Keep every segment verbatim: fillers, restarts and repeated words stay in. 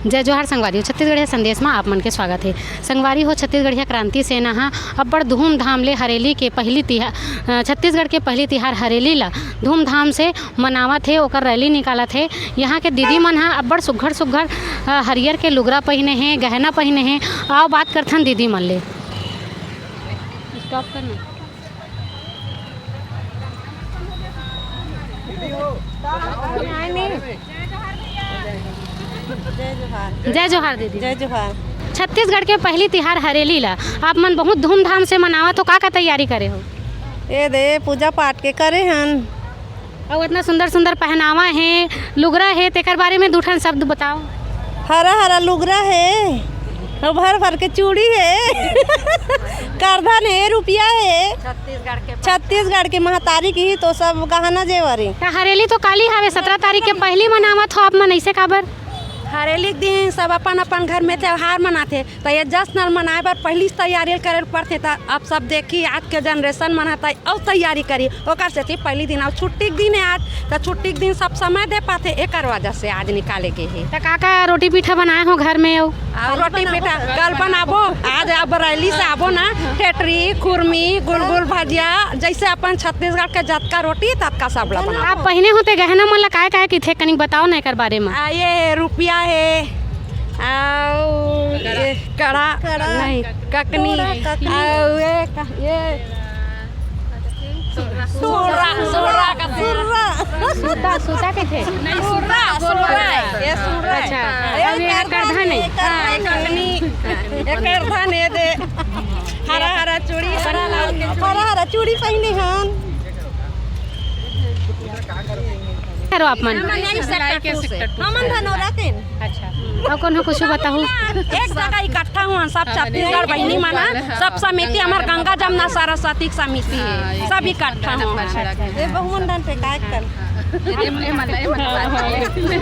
जय जोहार संगवारी हो, छत्तीसगढ़िया संदेश म आप मन के स्वागत हे। संगवारी हो, छत्तीसगढ़िया क्रांति सेना ह अब्बड़ धूमधाम ले हरेली के पहिली तिहा-, अ, छत्तीसगढ़ के पहिली तिहार हरेली ल धूमधाम से मनावत हे, ओकर रैली निकालत हे। यहाँ के दीदी मन ह अब्बड़ सुघर सुघर, अ, हरियर के लुगरा पहिने हे, गहना पहिने हे। आओ बात करथन दीदी मन ले। स्टॉप करना। जय जोहार। जय जोहार दीदी। जय जोहार। छत्तीसगढ़ के पहिली तिहार हरेली ला आप मन बहुत धूमधाम से मनावत हो, का का तैयारी करे हो? ए दे, पूजा पाठ के करे हन। अउ इतना सुंदर सुंदर पहनावा हे, लुगरा हे, तेकर बारे में दू ठन शब्द बताओ। हरा हरा लुगरा हे, अउ भर भर के चूड़ी हे, करधन हे, रुपया हे। छत्तीसगढ़ के छत्तीसगढ़ के महतारी की ही तो सब गहना जेवर हे। त हरेली तो काली हवे, सत्रह तारीख के पहिली मनावत हो आप मन, ऐसे काबर? हरेली के दिन सब अपन अपन घर में त्योहार मनाथे, त ये जश्न ल मनाए बर पहिली से तैयारी ल करे ल पड़थे। त अब सब देखी, आज के जनरेशन मन ह त अउ तैयारी करी, ओकर सेती पहिली दिन अउ छुट्टी के दिन हे आज, त छुट्टी के दिन सब समय दे पाथे, एकर वजह से आज निकाले गे हे। त का का रोटी पीठा बनाए हो घर में अउ? अउ रोटी पीठा कल बनाबो, आज अब रैली से आबो ना, ठेठरी, खुरमी, गुलगुल भजिया, जैसे अपन छत्तीसगढ़ के जतका रोटी ततका सब ला बनाबो। आप पहिने होते गहना मन ला काय काय किथे, कनिक बताओ ना एकर बारे में। आ, ये रुपया हे, अउ ये कड़ा, कड़ा। नहीं, ककनी, कड़ा, ककनी। अउ ये क-, ये सुर्रा, सुर्रा का सुर्रा। सूता, सूता के थे? नहीं, सुर्रा, सुर्रा। ये सुर्रा। अच्छा, ये अब ये करधन हे। हाँ, ये ककनी, ये करधन हे दे। हरा हरा चूड़ी, हरा हरा चूड़ी पहिने हन। करो आप मन। हमन यही सेक्टर टू से। हमन धनौरा के। अच्छा। अउ कोनो कुछु बताहू? एक जगह इकट्ठा हुआ सब छत्तीसगढ़ बहिनी मन, सब समिति, हमर गंगा जमुना सरस्वती के समिति हे, सब इकट्ठा हुआ। ये बहुमन दान पे काय कर?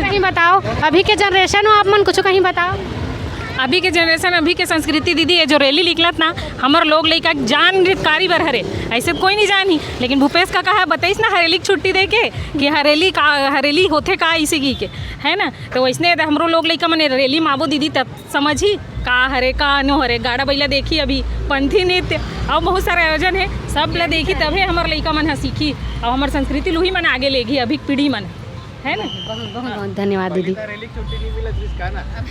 कहीं बताओ, अभी के जनरेशन हो आप मन, कुछु कहीं बताओ। अभी के जनरेशन, अभी के संस्कृति दीदी, ये जो रैली निकलत ना, हमर लोग लइका जान हितकारी बर हरे, ऐसे कोई नहीं जानी। लेकिन भूपेश काका ह बताइस ना हरेली के छुट्टी दे के कि हरेली का, हरेली होथे का इसे की के, है ना? तो वैसने हमरो लोग लइका मने रैली म आबो दीदी, तब समझी का हरे, का नो हरे। गाड़ा बइला देखी, अभी पंथी नृत्य अउ बहुत सारा आयोजन हे, सब ला देखी, तभे हमर लइका मन ह सीखी अउ हमर संस्कृति ल उही मन आगे लेगी अभी के पीढ़ी मन, है ना? बहुत, बहुत, बहुत धन्यवाद दीदी।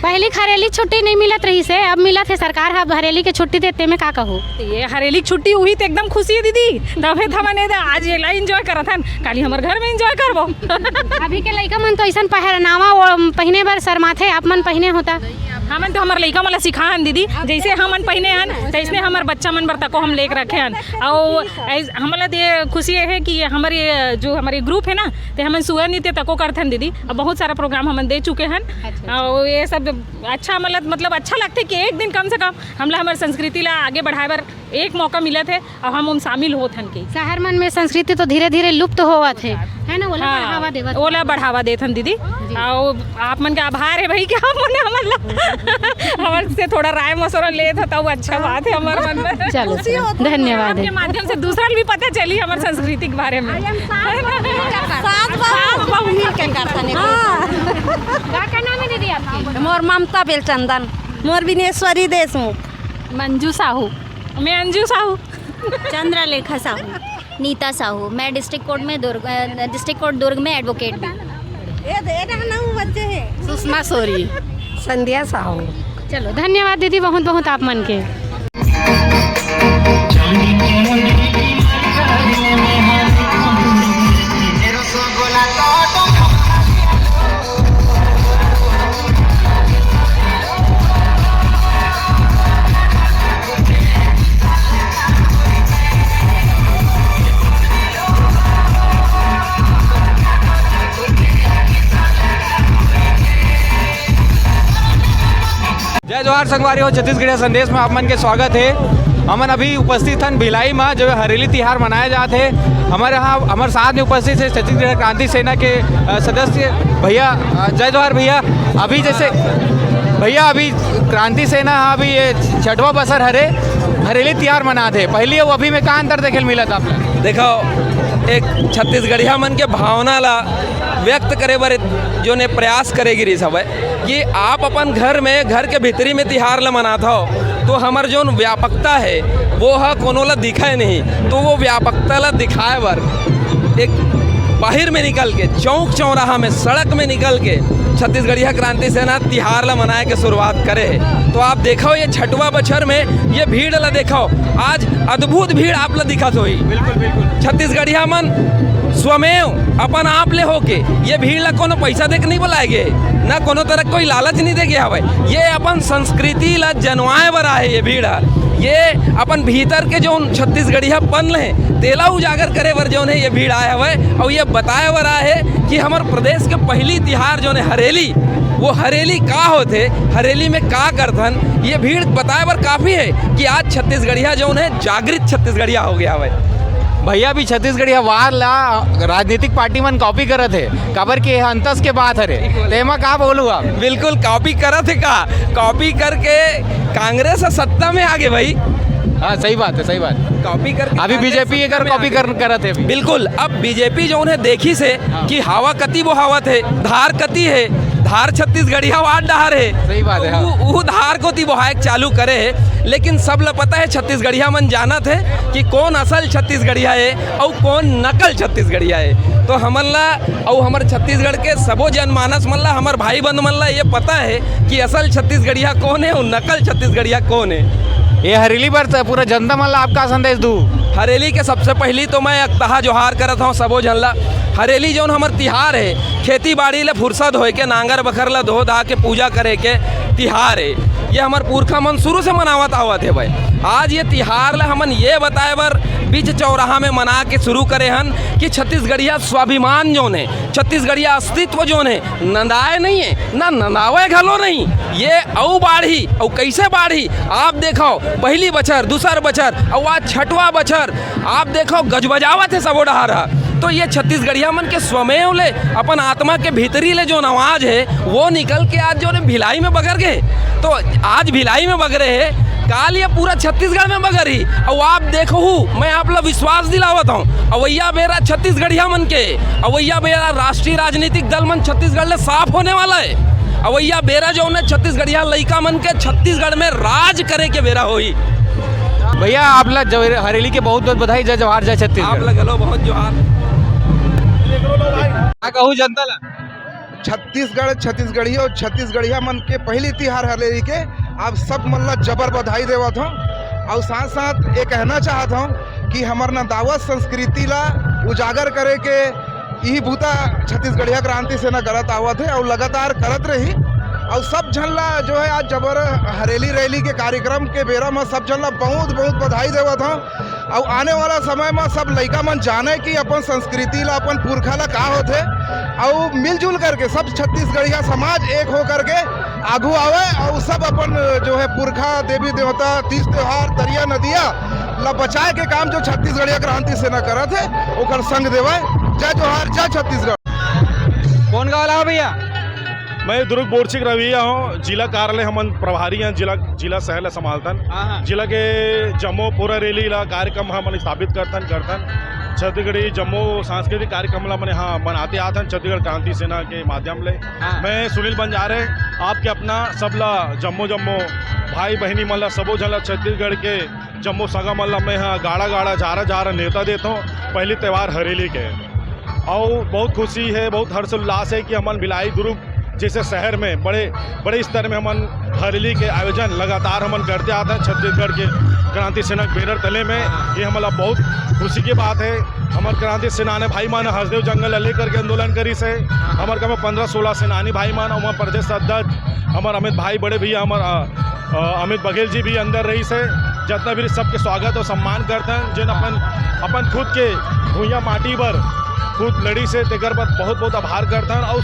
पहली हरेली छुट्टी नहीं मिलत रहिस हे, अब मिलत हे, सरकार ह अब हरेली के छुट्टी देथे, में का कहू? ये हरेली के छुट्टी हुई त एकदम खुशी हे दीदी, तभे त हमन ए दे आज ये ला एंजॉय करत हन, काली हमर घर में एंजॉय करबो। अभी के लइका मन तो ऐसन पहनावा वो पहिने बर शर्माथे, आप मन पहिने होता? हमन तो हमर लइका मन ला सिखाहन दीदी, जैसे हमन पहिने हन तैसने हमर बच्चा मन बर तको हम लेके रखे हन। अउ ऐस-, हमला दे खुशी ये हे कि हमर ये जो हमर ये ग्रुप हे ना, ते हमन सुअर नृत्य तको करथन दीदी। अब बहुत सारा प्रोग्राम हमन दे चुके हन। अच्छा, अच्छा। अउ ये सब अच्छा, मतलब, मतलब अच्छा लगथे कि एक दिन कम से कम हमला हमर संस्कृति ला आगे बढ़ाए बर एक मौका मिलत हे अउ हम ओम शामिल होत हन के। शहर मन में संस्कृति तो धीरे-धीरे लुप्त होवत हे, है ना? ओला हाँ, बढ़ावा देवत ओला बढ़ावा देत हन दीदी। जी। अउ आप मन के आभार हे भाई कि आप मन हमन ला, हमन से थोड़ा राय मशवरा लेत हो, त अच्छा बात हे हमर मन में। चलो, खुशी चलो, होत हे। धन्यवाद आपके हे। माध्यम से दूसरा ल भी पता चली हमर संस्कृति के बारे में। सास बहू। सास बहू मिल के करथन एको। हाँ। का, का नाम हे दीदी आपके? मोर ममता बेलचंदन। मोर बिनेश्वरी देशमुख। मंजू साहू। मैं अंजू साहू। चंद्रलेखा साहू। नीता साहू। मैं डिस्ट्रिक्ट कोर्ट में दुर्ग, अ, डिस्ट्रिक्ट कोर्ट दुर्ग में एडवोकेट भी। ये दे रहा ना वो बच्चे हैं। सुषमा सोरी। संध्या साहू। चलो, धन्यवाद दीदी, बहुत बहुत आप मन के। जय जोहार संगवारी हो, छत्तीसगढ़िया संदेश में आप मन के स्वागत हे। हमन अभी उपस्थित हन भिलाई में, जो हरेली तिहार मनाया जात हे। हमर यहाँ, हमर साथ में उपस्थित हे छत्तीसगढ़ क्रांति सेना के, अ, सदस्य भैया। अ, जय जोहार भैया। अभी जैसे भैया, अभी क्रांति सेना ह अभी ये छठवां बछर हरे, हरेली तिहार मनात हे, पहली अउ अभी में का अंतर देखे ल मिलत आप? देखो, एक छत्तीसगढ़िया मन के भावना ला व्यक्त करे बर जोन ए प्रयास करे गिरिस हवय कि आप अपन घर में, घर के भीतरी में तिहार ला मनात हव, तो हमर जोन व्यापकता हे, वो ह कोनो ला दिखय नहीं। तो वो व्यापकता ला दिखाय बर एक बाहिर में निकल के, चौक चौराहा में, सड़क में निकल के छत्तीसगढ़िया क्रांति सेना तिहार ला मनाए के शुरुआत करे हे। तो आप देखव, ये छठवा बछर में ये भीड़ ला देखव, आज अद्भुत भीड़ आप ला दिखत होही। बिल्कुल, बिल्कुल। छत्तीसगढ़िया मन स्वमेव अपन आप ले होके ये भीड़ ला कोनो पैसा दे के नहीं बुलाए गे, ना कोनो तरह कोई लालच नहीं दे गे हवय। ये अपन संस्कृति ला जनवाए बर आए हे ये भीड़ ह। ये अपन भीतर के जोन छत्तीसगढ़ियापन हे, तेला उजागर करे बर जोन हे ये भीड़ आए हवय, अउ ये बताए बर आए हे कि हमर प्रदेश के पहली तिहार जोन हे हरेली, वो हरेली का होथे, हरेली में का करथन, ये भीड़ बताए बर काफी हे कि आज छत्तीसगढ़िया जोन हे जागृत छत्तीसगढ़िया हो गया हवय। भैया भी छत्तीसगढ़िया वार ला राजनीतिक पार्टी मन कॉपी करत हे, काबर के एह अंतस के बात हरे, तेमा का बोलू आप? बिल्कुल कॉपी करत हे का? कॉपी करके कांग्रेस ह सत्ता में आ गे भाई। हाँ, सही बात है, सही बात। कॉपी करके अभी कांग्रेस बीजेपी सत्ता एकर में आ कॉपी गे। कर, करत हे अभी। बिल्कुल, अब बीजेपी जोन हे देखिस हे हाँ। कि हवा कति बोहावत हे, धार कति हे, धार छत्तीसगढ़िया वार डहार हे। सही बात है, तो हाँ। उ, उ धार कोती बोहाए के चालू करे हे, लेकिन सब ल पता हे, छत्तीसगढ़िया मन जानत हे कि कौन असल छत्तीसगढ़िया हे अउ कौन नकल छत्तीसगढ़िया हे। तो हमन ला अउ हमर छत्तीसगढ़ के सबो जनमानस मन ला, हमर भाई बंधु मन ला ये पता हे कि असल छत्तीसगढ़िया कौन हे अउ नकल छत्तीसगढ़िया कौन हे। ये हरेली बर त पूरा जनता मन ला आप का संदेश दू? हरेली के सबसे पहली तो मैं अकतहा जोहार करत हौं सबो झन ला। हरेली जौन हमर तिहार हे, खेती बाड़ी ले फुर्सत होए के, नांगर बखर ला धो धा के पूजा करे के तिहार हे। ये हमर पुरखा मन शुरू से मनावत आवत हे भाई। आज ये तिहार ला हमन ये बताए बर बीच चौराहा में मना के शुरू करे हन कि छत्तीसगढ़िया स्वाभिमान जौन हे, छत्तीसगढ़िया अस्तित्व जौन हे, नंदाए नहीं हे, ना नंदावे घलो नहीं। ये अउ बाढ़ही, अउ कैसे बाढ़ही? आप देखव, पहली बछर, दूसर बछर, अउ आज छठवा बछर, आप देखव, गजबजावत हे सबो डहार ह। तो ये छत्तीसगढ़िया मन के स्वमेव ले, अपन आत्मा के भीतरी ले जौन आवाज हे, वो निकल के आज जौन हे भिलाई में बगर गे। तो आज भिलाई में बगरे हे, काल ये पूरा छत्तीसगढ़ में बगरही। अउ आप देखहू, मैं आप ला विश्वास दिलावत हौं, अवइया बेरा छत्तीसगढ़िया मन के, अवइया बेरा राष्ट्रीय राजनीतिक दल मन छत्तीसगढ़ ले साफ होने वाला हे। अवइया बेरा जौन हे छत्तीसगढ़िया लइका मन के छत्तीसगढ़ में राज करे के बेरा होही। भैया, आप ला जव-, हरेली के बहुत बहुत बधाई, जय जोहार, जय छत्तीसगढ़। आप ला घलो बहुत जोहार। का कहू जनता ला? छत्तीसगढ़, छत्तीसगढ़िया अउ छत्तीसगढ़िया मन के पहली तिहार हरेली के आप सब मन ला जबर बधाई देवत हौं। अउ साथ साथ ये कहना चाहत हौं कि हमर नंदावत संस्कृति ला उजागर करे के इही बूता छत्तीसगढ़िया क्रांति सेना करत आवत हे अउ लगातार करत रही। अउ सब झन ला जो हे आज जबर हरेली रैली के कार्यक्रम के बेरा म सब झन ला बहुत बहुत बधाई देवत हौं। अउ आने वाला समय म सब लइका मन जाने कि अपन संस्कृति ला, अपन पुरखा ला का होथे, अउ मिलजुल करके सब छत्तीसगढ़िया समाज एक हो करके आगू आवे अउ सब अपन जो हे पुरखा, देवी देवता, तीज त्योहार, तरिया नदिया ला बचाए के काम जो छत्तीसगढ़िया क्रांति सेना करत हे, ओकर संग देवे। जय जोहार, जय छत्तीसगढ़। कौन गाँव ला भैया? मैं दुर्ग बोरछिक रवैया हौं, जिला कार्यालय हमन प्रभारी हन, जिला, जिला शहर ला संभालथन। हाँ, हाँ। जिला के जम्मो पूरा रैली ला कार्यक्रम हमन स्थापित करथन, करथन। छत्तीसगढ़ी जम्मो सांस्कृतिक कार्यक्रम ला मने, हाँ, मनाते आथन छत्तीसगढ़ क्रांति सेना के माध्यम ले। हाँ। मैं सुनील बंजारे, आपके अपना सब ला, जम्मो जम्मो भाई बहिनी मन ला, सबो झन ला छत्तीसगढ़ के जम्मो सगा मन ला मैं ह गाड़ा गाड़ा, झारा झारा नेवता देत हौं पहली त्योहार हरेली के। अउ बहुत खुशी हे, बहुत हर्षोल्लास हे कि हमन भिलाई दुर्ग जैसे शहर में बड़े, बड़े स्तर में हमन हरेली के आयोजन लगातार हमन करते आत हन छत्तीसगढ़ के क्रांति सेना के बैनर तले में। ये हमन ला बहुत खुशी के बात हे। हमर क्रांति सेनानी भाई मन हसदेव जंगल ला लेकर के आंदोलन करिस हे। हमर कम पन्द्रह सोलह सेनानी भाई मन, हमर प्रदेश अध्यक्ष, हमर अमित भाई, बड़े भैया, हमर, अ, अ, अमित बघेल जी भी अंदर रहिस हे। जतना भी सबके स्वागत अउ सम्मान करथन, जेन अपन, अपन खुद के भुइयां माटी बर खुद लड़िस हे, तेकर बर बहुत, बहुत आभार करथन। अउ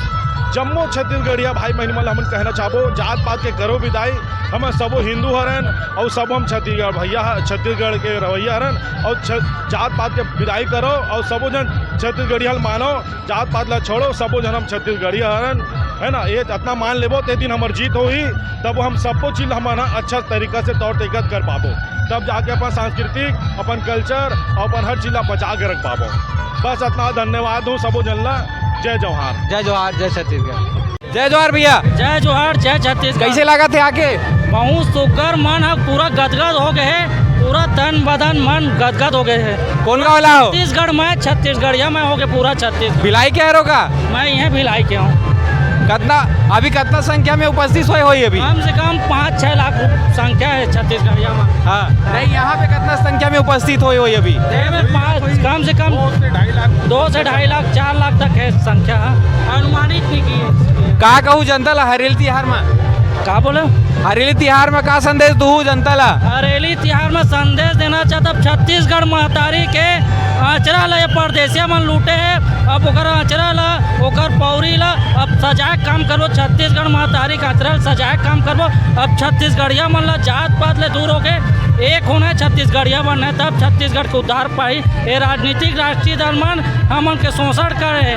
जम्मो छत्तीसगढ़िया भाई बहिनी मन ल हमन कहना चाहबो, जात पात के करो बिदाई, हमन सबो हिंदू हरन अउ सबो हम छत्तीसगढ़ भैया ह-, छत्तीसगढ़ के रहवैया हरन अउ छ-, जात पात के बिदाई करो अउ सबो झन छत्तीसगढ़िया ल मानो, जात पात ल छोड़ो, सबो झन हम छत्तीसगढ़िया हरन, है ना? ये अतना मान लेबो, ते दिन हमर जीत होही, तब हम सबो चीज ल हमन ह अच्छा तरीका से, तौर तरीका से कर पाबो, तब जाके अपन सांस्कृतिक, अपन culture अउ अपन हर चीज ल बचा के रख पाबो। बस अतना, धन्यवाद हूँ सबो झन ल। जय जोहार। जय जोहार, जय छत्तीसगढ़। जय जोहार भैया। जय जोहार, जय छत्तीसगढ़। कइसे लागत हे आके? बहुत सुग्घर, मन ह पूरा गदगद हो गए हे, पूरा तन बदन मन गदगद हो गए हे। कोन गाँव वाला हो? छत्तीसगढ़ में, छत्तीसगढ़िया में हो गए पूरा छत्तीसगढ़। भिलाई के हरो का? मैं इहें भिलाई के हूँ। कतना, अभी कतना संख्या में उपस्थित होए होही अभी? कम से कम पाँच छः लाख संख्या है छत्तीसगढ़िया में। हाँ, नहीं, यहाँ पे कतना संख्या में उपस्थित होए होही अभी? ये में पाँच, कम से कम दो से ढाई लाख, चार लाख तक है संख्या, अनुमानित नहीं की है। का कहू जनता ला हरेली तिहार में? का बोले? हरेली तिहार में का संदेश दूहू जनता ला? हरेली तिहार में संदेश देना चाहत हँव, छत्तीसगढ़ महतारी के अँचरा ल ये परदेसिया मन लूटे हे, अब ओकर अँचरा ल, ओकर पौरी ल अब सजाए के काम करबो, छत्तीसगढ़ महतारी के अँचरा ल सजाए के काम करबो। अब छत्तीसगढ़िया मन ल जात पात ले दूर होके एक होना हे, छत्तीसगढ़िया बनना हे, तब छत्तीसगढ़ के उद्धार पाही। ये राजनीतिक राष्ट्रीय दल मन हमन के शोषण करे हे।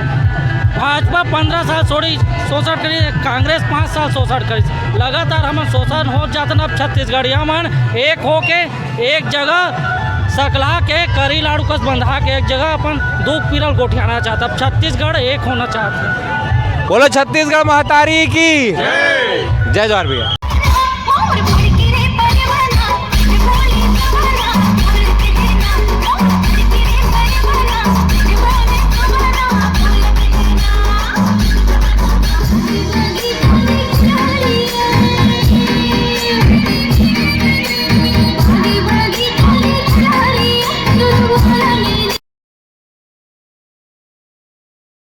भाजपा पन्द्रह साल छोड़ी शोषण करी, कांग्रेस पाँच साल शोषण करी, लगातार हमन शोषण होत जात हन। अब छत्तीसगढ़िया मन एक होके एक जगह सकला के करी लाड़ू कस बंधा के एक जगह अपन दुख पीरल गोठियाना चाहत हे। अब छत्तीसगढ़ एक होना चाहत हे। बोलो छत्तीसगढ़ महतारी की। जय जोहार भैया।